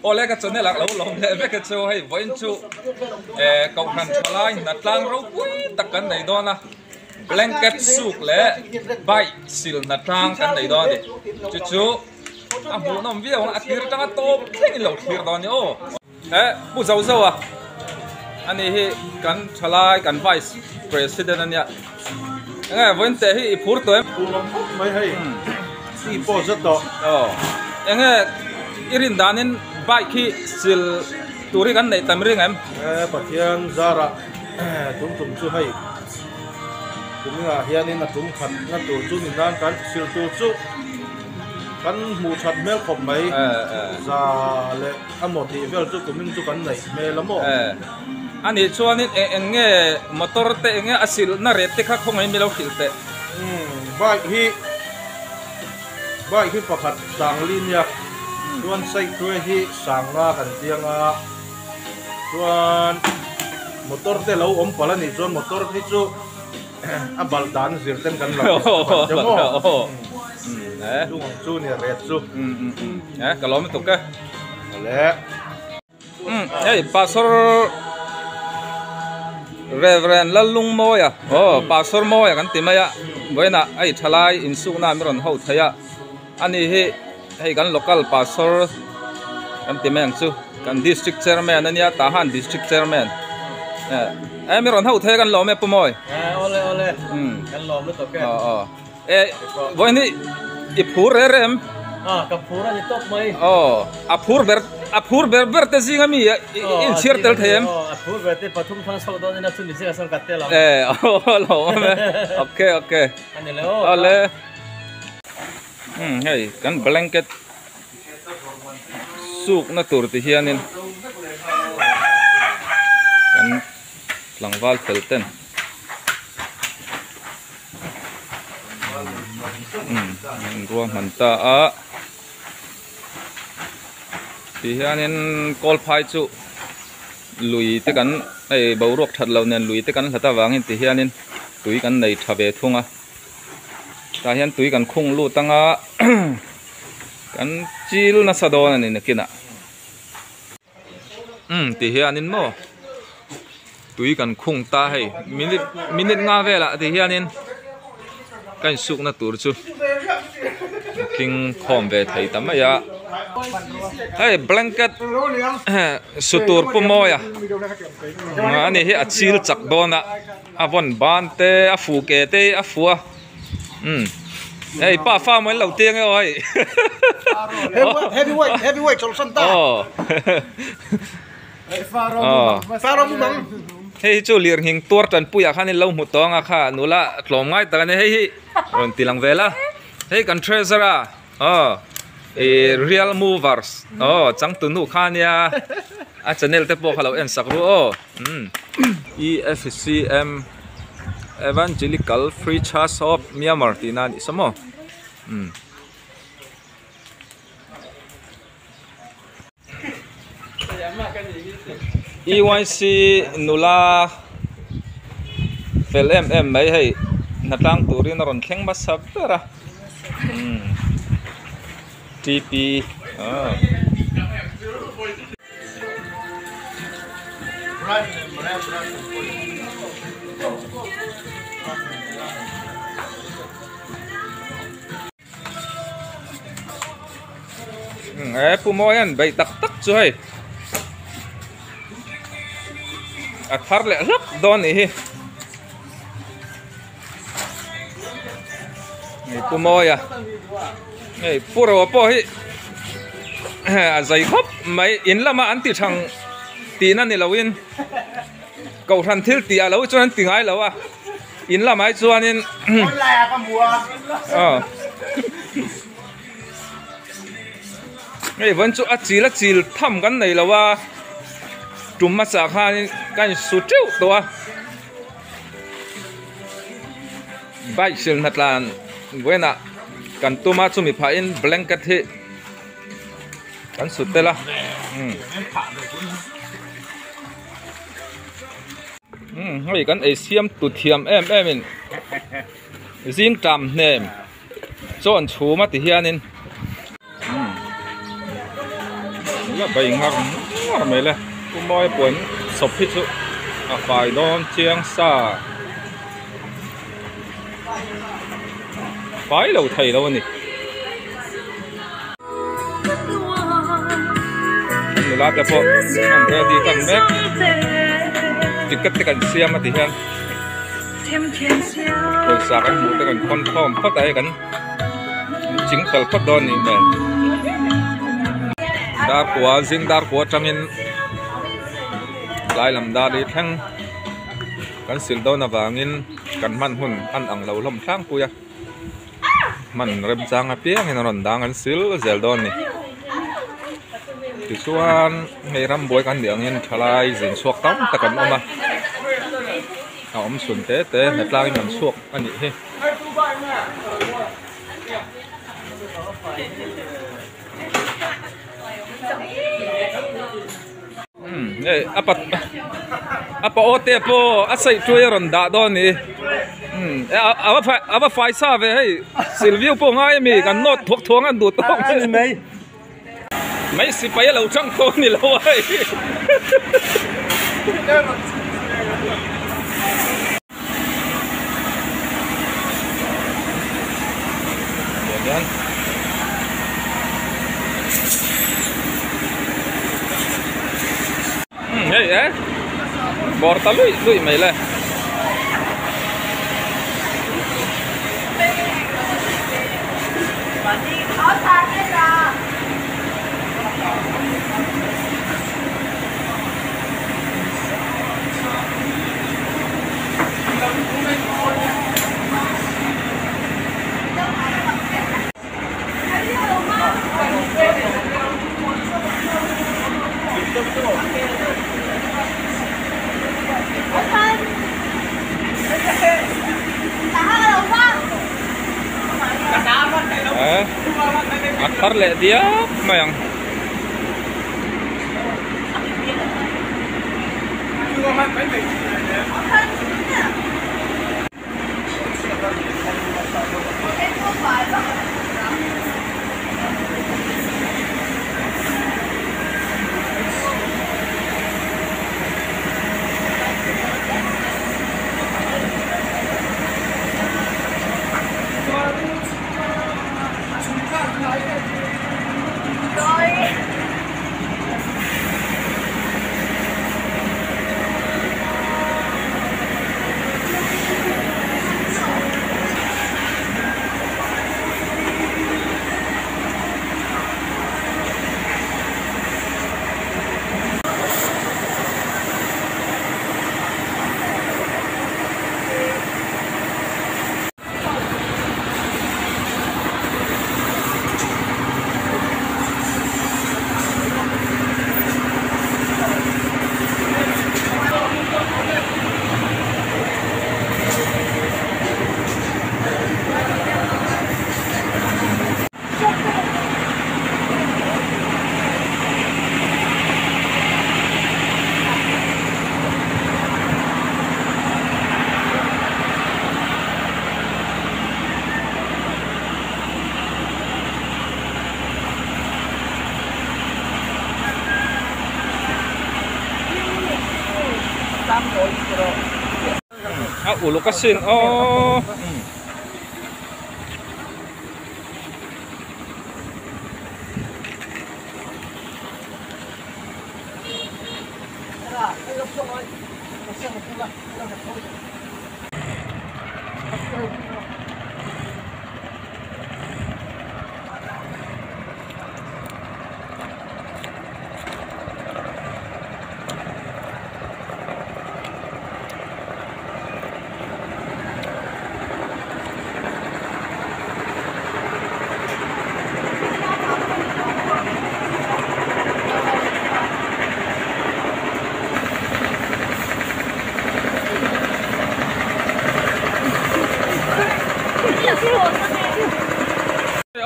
Awle ka channel ah lo lawm leh vek e chu hei vawiin chu eh kohhran tha lai hnatlang ropui tak kan nei dawn a blanket suk leh bike sil hnatlang kan nei dawn a ni chu chu a hmuhnawm viau ang a tir atanga tawp thleng in lo thlir dawn a ni aw. Eh pu zo zo a ani hi kan thalai kan vice president ania enge vawiin teh hi i phur tawh em phur awm khawp mai hei chi pawh zet tawh aw enge i rin danin bike hi sil tur hi kan neih tam ring em eh Pathian zarah tum tum chu hei kumingah hianin a tum khat na tur chu ni nan kan sil tur chu kan hmuh that hmel khawp mai za leh A maw tih vel chu kumin chu kan neih hmel a maw? Eh, a nih chuanin eng eng nge motor te eng nge a silhna ret te kha khawngaih mi lo hrilh teh. Umm, bike hi bike hi pakhat sang li nia, chuan cycle hi sang nga kan chiang a, chuan motor te lo awm palh a nih chuan motor hi chu a balh dan zir ten kan la che maw? Chung ang chu nia ret chu. Eh, ka lawm lutuk e. Awle. Hei Pastor Reverend Lallungmawia, aw Pastor Mawia kan ti mai a, vawiinah hei thalai insukna mi rawn ho thei a, ani hi hei kan local Pastor kan ti mai ang chu, kan District Chairman ania, Tahan District Chairman. Eh mi rawn ho thei a kan lawm e Pu Mawi. Eh awle awle, kan lawm lutuk e. Aw aw. E vawiin hi i phur reh reh em? A ka phur a ni tawp mai. Aw a phur ber a phur ber ber te zing ami i inchhiar tel thei em? Aw a phur ber te pathum thang chhoh dawn ina chumi zingah sawn ka tel ang. E aw lo awm e okay okay. A ni le aw. Awle. Umm hei kan blanket sukna tur ti hianin kan tlangval fel ten. Rua hman ta a ti hianin kawl phai chu lui te kan hei boruak that lo nen lui te kan hlat avangin ti hianin tui kan nei tha ve thung a tah hian tui kan khung lut anga kan chil nasa dawn a ni nakinah. Umm ti hianin maw tui kan khung ta hei minute minute nga velah ti hianin ka insukna tur chu tling khawm ve thei ta mai a hei blanket su tur pu mawi a ani hi a chil chak dawn a a vawn ban te a fu ke te a fu a. Umm hei pa fa maw in lo tiang e aw hei Heavyweight heavyweight chawlhsan ta aw hei hi chu lirnghing tuar tanpuiah khan in lo hmu tawng a kha nula tlawm ngai tak a ni hei hi rawn ti lang vel a hei kan treasure a aw ih real movers aw changtunu kha ania a channel te pawh kha lo en sak ru aw umm EFCM. Evangelical Free Church of Myanmar tih na a nih saw maw umm. EYC nula fel em em mai hei hnatlang turin a rawn thleng hmasa ber a umm TP aw. E pu mawi an beih tak tak chu hei a thar leh hlak dawn anih hi hei pu mawi a hei pu ro pawh hi a zei khawp mai in lama an ti thang tihna ni loin kohhran thil tih ah lo chuan an ti ngai lo a in lamah hi chuanin aw hei vawiin chu a chil a chil tham kan nei lo a tum hmasa khanin ka insu teuh tawh a. Bike sil hnatlan vawiinah kan tum a chumi phahin blanket hi kan sut tel a umm hei kan ei siam tu thiam em em in zing tam hnem chaw an chhum a ti hianin umm. La bei ngar ngar mai le Pu Mawia puan sawp hi chu a fai dawn chiang sa fai lo thei lo a ni. Nula te pawh an ready tan mek ticket te kan siam a ti hian pawisa kan hmuh te kan khawn khawm phawt a hei kan ching fel phawt dawn a nih hmel dar kua zing dar kua atangin tlai lam dar hi thleng kan sil dawn avangin kan hman hun an ang lo hlawm tlangpui a. Hman remchang apiangin a rawn dang an sil zel dawn a ni. Tichuan hei rambuai kan nih angin thalai zin chhuak tam tak an awm a, a awm chhun te te hnatlangin an chhuak a nih hi. Hei a pa a pa aw te pawh a saih tuai a rawn dah dawn ni a va a va fai sa ve hei silviu pawh ngai ami kan nawt thuak thuang an duh tawk mai mai sipai a lo chang tawh ni lo a hei. Hei e bawr ta luih luih mai le. A thar leh diak mai ang. A uluk asin aw.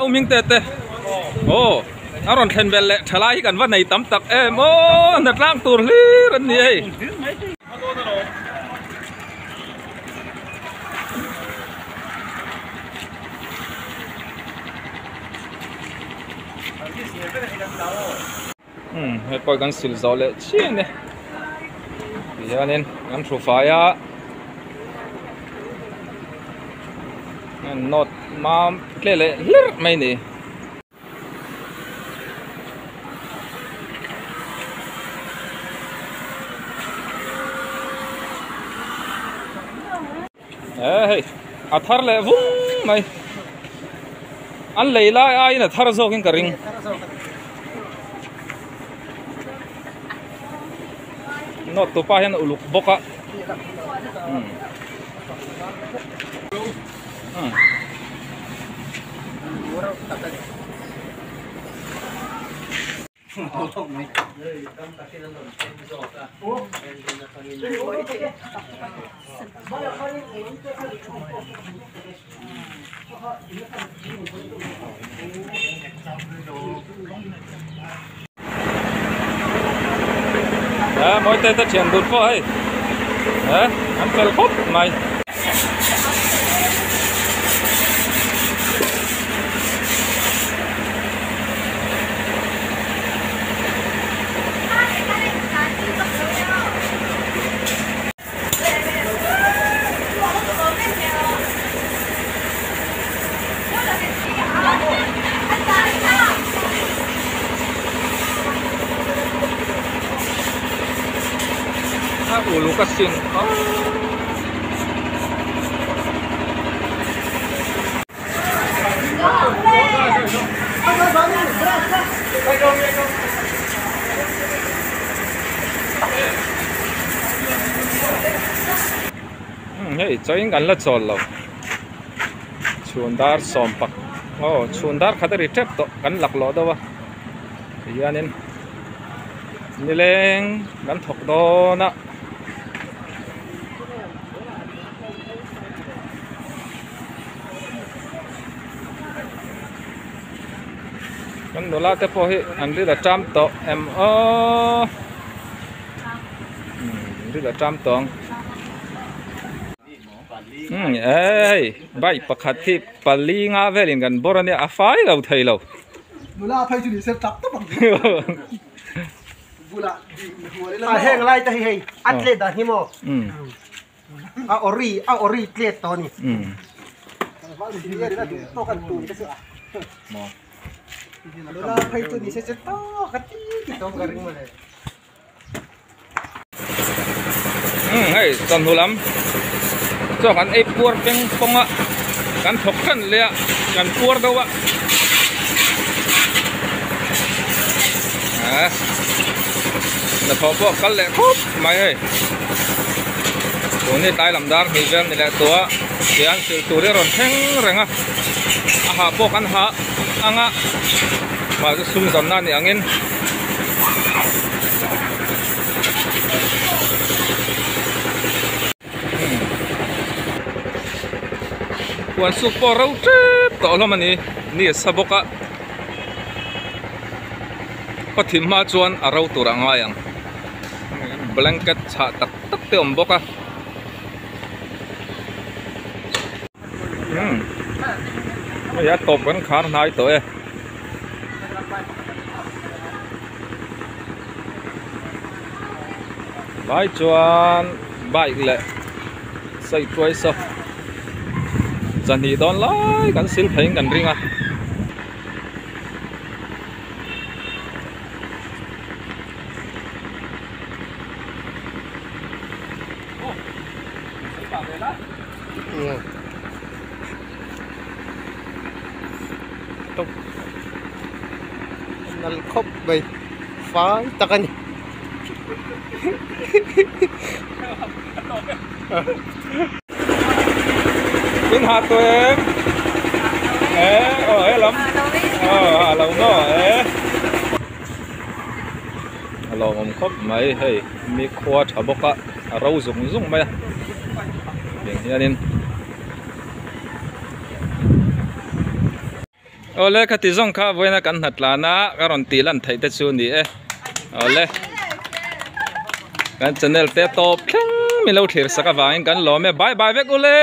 Au ming te te aw a rawn thlen vel leh thalai hi kan va nei tam tak em aw na tlang tur hlir an ni hei. Umm hei pawh kan sil zawh leh chian e tihianin kan thu fai a note mam tle leh hlerh mai a ni. Eh hei a thar leh vung mai an lei lai aiin a thar zawk in ka ring note tupa hian uluk bawk a umm umm. A mawi te te thian dun pawh hei eh an fel khawp mai. A uluk a sin Hei chaw in kan la chawl lo chhun dar sawm pak aw chhun dar khat a ri tep tawh kan laklawh deuh a tihianin nileng kan thawk dawn a. Kan nula te pawh hi an ril a ṭam tawh em aw umm ril a ṭam tawh ang umm hei bike pakhat hi pali nga velin kan bawr ania a fai lo thei lo. Nula phei chu ni se tap tap ang a heng lai te hi hei a tlet dan hi maw a ori a ori tlet tawh a ni nula phei chu ni se che tawk a ti ti tawng ka ring mawle. Umm hei chawhnu lam chaw kan ei puar peng pawng a kan thawk tan leh a kan puar deuh a eh hnathawh pawh a kal leh khawp mai hei tun hi tlai lam dar hnih vel ni leh tawh a tihian sil tur hi a rawn thleng reng a a hah pawh kan hah ang a mahse sum zamna a nih angin. Huan suk pawh ro tep tawh hlawm a ni ni a sa bawk a khaw thim hma chuan a ro tur a ngai ang blanket chhah tak tak te a awm bawk a umm hei a tawp kan khar hnai tawh e. Vai chuan bike leh sawi tuai saw zahnih dawn lai kan sil pheiin kan ring a. Nal khawp mai fai tak a ni. In hah tawh em? Eh, aw he lam. Aw hah lo maw eh. A lawmawm khawp mai hei mi khua tha bawk a a ro zung zung mai a tiang hianin. Awle khati zawng kha vawiina kan hna tlan a ka rawn tih lan theih te chu ni e awle kan channel te tawp thleng min lo thlir sak avangin kan lawm e bye bye vek ule.